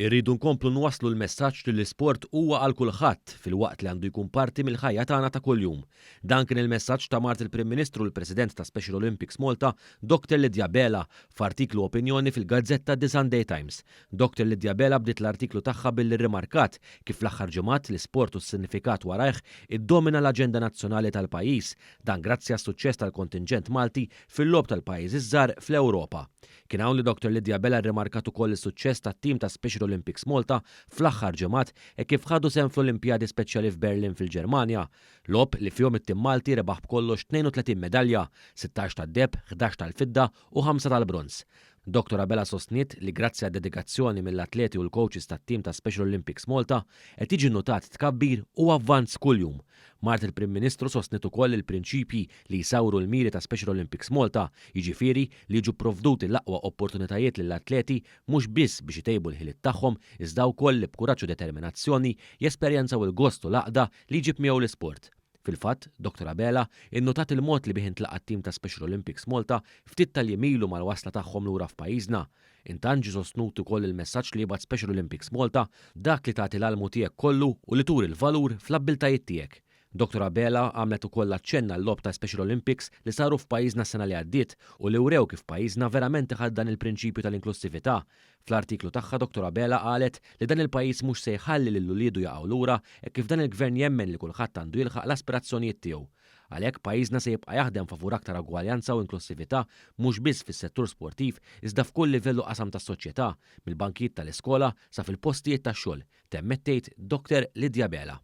Irridu nkomplu nwasslu l-messaġġ li l-isport huwa għal kulħadd filwaqt li għandu jkun parti mill-ħajja tagħna ta' kuljum. Dan kien il-messaġġ ta' mart il-Prim Ministru u l-President ta' Special Olympics Malta, Dr Lydia Abela, f'artiklu opinjoni fil-gazzetta The Sunday Times. Dr Lydia Abela bdiet l-artiklu tagħha billi rrimarkat kif fl-aħħar ġimgħat l-isport u s-sinifikat warajh iddomina l-aġenda nazzjonali tal-pajjiż, dan grazzi għas-suċċess tal-kontinġent Malti fil-Logħob tal-Pajjiżi ż-Żgħar fl-Ewropa. Kien hawn li Dr Lydia Abela rrimarkat ukoll is-suċċess tat-tim ta' Special Olympics Malta fl-aħħar ġimgħat hekk kif ħadu sehem fl-Olimpjadi Speċjali f'Berlin fil-Ġermanja, logħob li fihom it-tim Malti rebaħ b'kollox 32 medalja, 16 tad-deheb, 11 tal-fidda u ħamsa tal-bronż. Dottor Abela sostniet li grazzi għad-dedikazzjoni mill-atleti u l-coaches tat-tim ta' Special Olympics Malta qed jiġi nnutat tkabbir u avvanz kuljum. Mart il-Prim Ministru sostniet ukoll il-prinċipji li jsawru l-miri ta' Special Olympics Malta, jiġifieri li jiġu pprovduti l-aqwa opportunitajiet lill-atleti mhux biss biex itejbu l-ħiliet tagħhom iżda wkoll li b'kuraġġ u determinazzjoni jesperjenzaw il-gost u l-għaqda li jġib miegħu l-isport. Fil-fatt, Dottor Abela innutat il-mod li bih intlaqa' t-tim ta' Special Olympics Malta ftit tal-jiem ilu mal-wasla tagħhom lura f'pajjiżna. Intant ġie sostnut ukoll il-messaġġ li jibgħat Special Olympics Malta, dak li tagħti l-almu tiegħek kollu u li turi l-valur fl-abbiltajiet tiegħek. Dottor Abela għamlet ukoll aċċenn għal-logħob ta' Special Olympics li saru f'pajjiżna s-sena li għaddiet u li wrew kif pajjiżna verament iħaddan il-prinċipju tal-inklussività. Fl-artiklu tagħha Dottor Abela qalet li dan il-pajjiż mhux se jħalli lil uliedu jaqgħu lura hekk kif dan il-Gvern jemmen li kulħadd għandu jilħaq l-aspirazzjonijiet tiegħu. Għalhekk, pajjiżna se jibqa' jaħdem favur aktar ugwaljanza u inklussività mhux biss fis-settur sportiv iżda f'kull livell u qasam tas-soċjetà, mill-bankijiet tal-iskola sa fil-postijiet tax-xogħol, temmet tgħid Dr Lydia Abela.